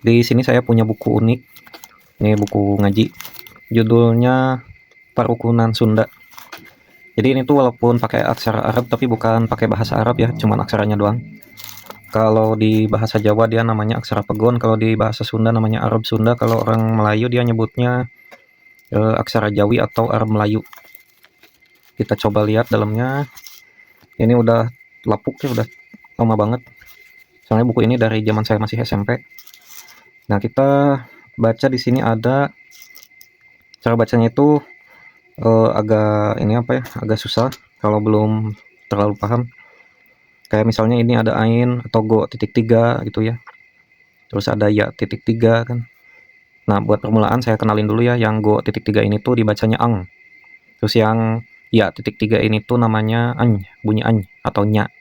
Di sini saya punya buku unik. Ini buku ngaji. Judulnya Parukunan Sunda. Jadi ini tuh walaupun pakai aksara Arab tapi bukan pakai bahasa Arab ya, cuman aksaranya doang. Kalau di bahasa Jawa dia namanya aksara Pegon, kalau di bahasa Sunda namanya Arab Sunda, kalau orang Melayu dia nyebutnya aksara Jawi atau Arab Melayu. Kita coba lihat dalamnya. Ini udah lapuk ya, udah lama banget. Soalnya buku ini dari zaman saya masih SMP. Nah, kita baca di sini ada cara bacanya itu agak ini apa ya, agak susah kalau belum terlalu paham. Kayak misalnya ini ada ain atau go titik tiga gitu ya. Terus ada ya titik tiga kan. Nah, buat permulaan saya kenalin dulu ya, yang go titik tiga ini tuh dibacanya ang. Terus yang ya titik tiga ini tuh namanya any, bunyi any atau nya.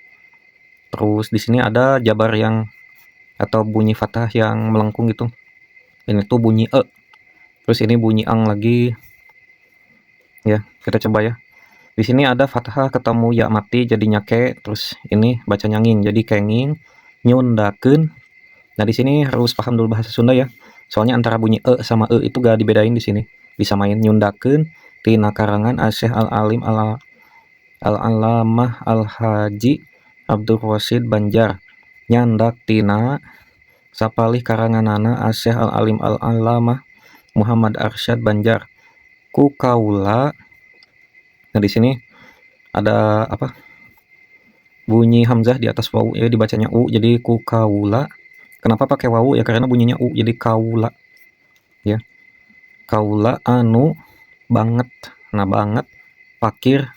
Terus di sini ada jabar yang atau bunyi fathah yang melengkung gitu. Ini tuh bunyi e. Terus ini bunyi ang lagi. Ya, kita coba ya. Di sini ada fathah ketemu ya mati jadinya ke, terus ini bacanya nging jadi kenging nyundakeun. Nah, di sini harus paham dulu bahasa Sunda ya. Soalnya antara bunyi e sama e itu gak dibedain di sini. Disamain. Nyundakeun tina karangan Asy-Syaikh Al-Alim Al-Allamah Al-Haji Abdul Rasyid Banjar. Nyandak tina sapalih karanganana Asy-Syaikh Al-Alim Al-Allamah Muhammad Arsyad Banjar. Ku kaula. Nah, di sini ada apa? Bunyi hamzah di atas wawu ya, dibacanya u, jadi ku kaula. Kenapa pakai wawu ya? Karena bunyinya u, jadi kaula. Ya. Kaula anu banget. Nah, banget pakir.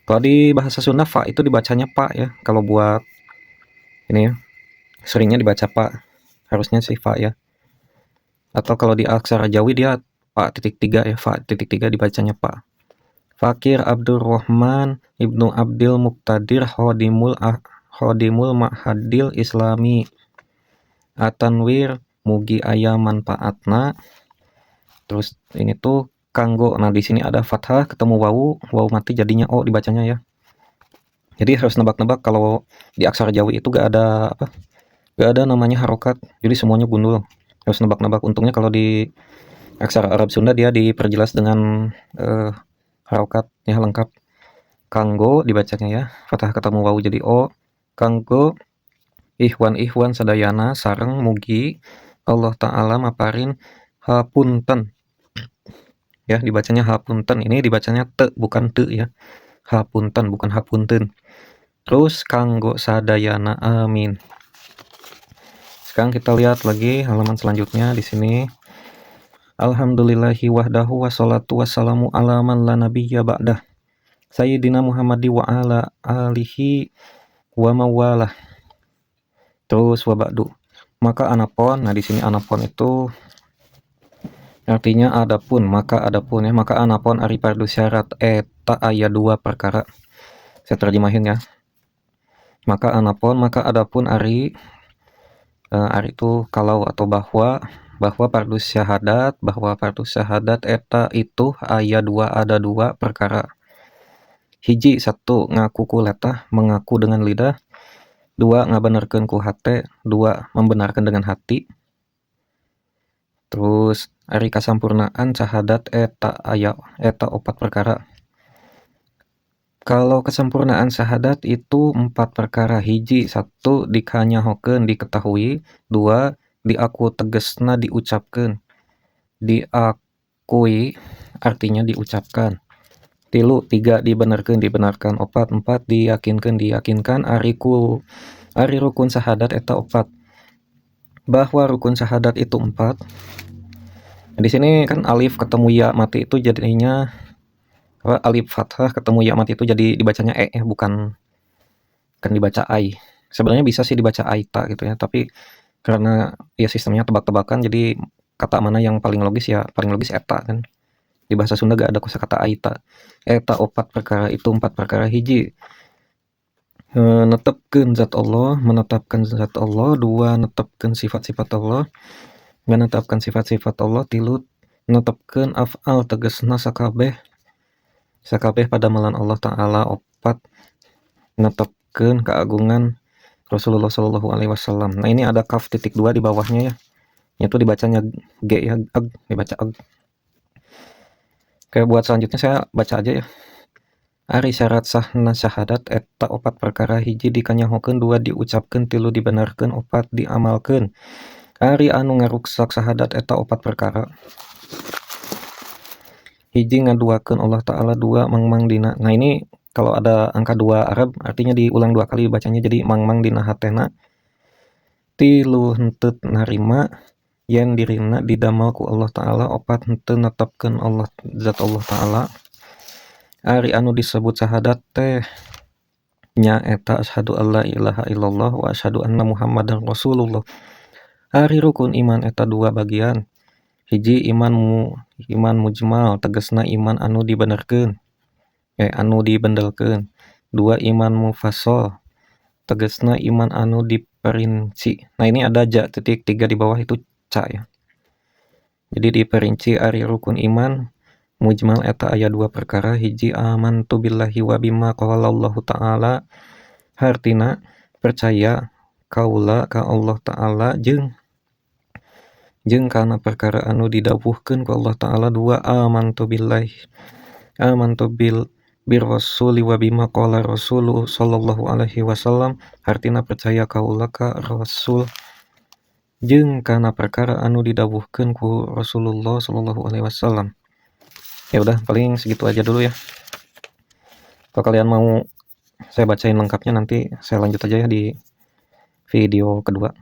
Kalau di bahasa Sunda fa itu dibacanya pak ya. Kalau buat ini ya, seringnya dibaca pak. Harusnya sih fa ya. Atau kalau di aksara Jawi dia pa titik tiga ya, fa titik tiga dibacanya pak. Fakir Abdurrahman Ibnu Abdil Muqtadir Khodimul Ma'hadil Islami Atanwir, mugi aya manfaatna. Terus ini tuh kanggo. Nah, di sini ada fathah ketemu wawu, wawu mati jadinya o dibacanya ya. Jadi harus nebak-nebak. Kalau di aksara Jawi itu gak ada apa? Gak ada namanya harokat. Jadi semuanya gundul. Harus nebak-nebak. Untungnya kalau di aksara Arab Sunda dia diperjelas dengan harokatnya lengkap. Kanggo dibacanya ya. Fathah ketemu wawu jadi o. Kanggo ikhwan-ikhwan sadayana sareng mugi Allah Ta'ala maparin hapunten. Ya, dibacanya hapunten. Ini dibacanya te bukan te ya. Hapunten bukan hapunten. Terus kanggo sadayana, amin. Sekarang kita lihat lagi halaman selanjutnya di sini. Alhamdulillahi wahdahu wassalatu wassalamu ala man la nabiyya ba'dah. Sayyidina Muhammadi wa ala alihi wa mawalah. Terus wa ba'du. Maka anapon, nah di sini anapon itu artinya adapun, maka adapun ya, maka anapon ari fardu syarat eta aya dua perkara. Saya terjemahin ya. Maka anapon, maka adapun ari ari itu kalau atau bahwa, bahwa fardu syahadat, bahwa fardu syahadat eta itu aya dua, ada dua perkara. Hiji, satu, ngaku ku letah, mengaku dengan lidah. Dua, ngabenerkeun ku hate, dua, membenarkan dengan hati. Terus ari kasampurnaan syahadat eta aya eta opat perkara. Kalau kesempurnaan syahadat itu empat perkara. Hiji, satu, dikanyahokeun, diketahui. Dua, diaku tegesna diucapkeun. Diakui artinya diucapkan. Tilu, tiga, dibenarkan, dibenarkan. Opat, empat, diyakinkan, diyakinkan. Ari ku ari rukun syahadat eta opat. Bahwa rukun syahadat itu empat. Di sini kan alif ketemu ya mati itu jadinya apa, alif fathah ketemu ya mati itu jadi dibacanya e ya, bukan kan dibaca ai. Sebenarnya bisa sih dibaca aita gitu ya, tapi karena ya sistemnya tebak-tebakan, jadi kata mana yang paling logis ya paling logis eta kan. Di bahasa Sunda gak ada kosakata aita. Eta opat perkara, itu empat perkara. Hiji, netepkeun zat Allah, menetapkan zat Allah. Dua, netepkeun sifat-sifat Allah, menetapkan sifat-sifat Allah. Tilu, netepkeun af'al tegesna sakabeh sakabeh padamelan Allah Ta'ala. Opat, netepkeun keagungan Rasulullah Shallallahu Alaihi Wasallam. Nah, ini ada kaf titik dua di bawahnya ya. Itu dibacanya G ya, eg, dibaca eg. Oke, buat selanjutnya saya baca aja ya. Ari syarat sahna syahadat eta opat perkara: hiji, dikanyahokeun, dua, diucapkeun, tilu, dibenarkeun, opat, diamalkeun. Ari anu ngaruksak syahadat eta opat perkara: hiji, ngaduakeun Allah Ta'ala, dua, mangmang dina. Nah, ini kalau ada angka dua Arab artinya diulang dua kali bacanya, jadi mangmang dina hatena, tilu, henteu narima yen dirina didamel ku Allah Ta'ala, opat, henteu netepkeun Allah, zat Allah Ta'ala. Ari anu disebut syahadat teh nyaeta asyhadu alla ilaha illallah wa asyhadu anna Muhammadan Rasulullah. Ari rukun iman eta dua bagian: hiji, iman mujmal, tegesna iman anu dibenerkeun, anu dibendelkeun, dua, iman mufassal, tegesna iman anu diperinci. Nah, ini ada ja titik tiga di bawah, itu ca ya, jadi diperinci. Ari rukun iman mujmal eta aya dua perkara: hiji, amantu billahi wa bima qalallahu ta'ala, hartina percaya kaula ka Allah Ta'ala jeung kana perkara anu didawuhkeun ku Allah Ta'ala, dua, amantu billahi, amantu bil birrasuli wa bima qala rasulu sallallahu alaihi wasallam, hartina percaya kaula ka rasul jeung kana perkara anu didawuhkeun ku Rasulullah sallallahu alaihi wasallam. Ya udah, paling segitu aja dulu ya. Kalau kalian mau saya bacain lengkapnya, nanti saya lanjut aja ya di video kedua.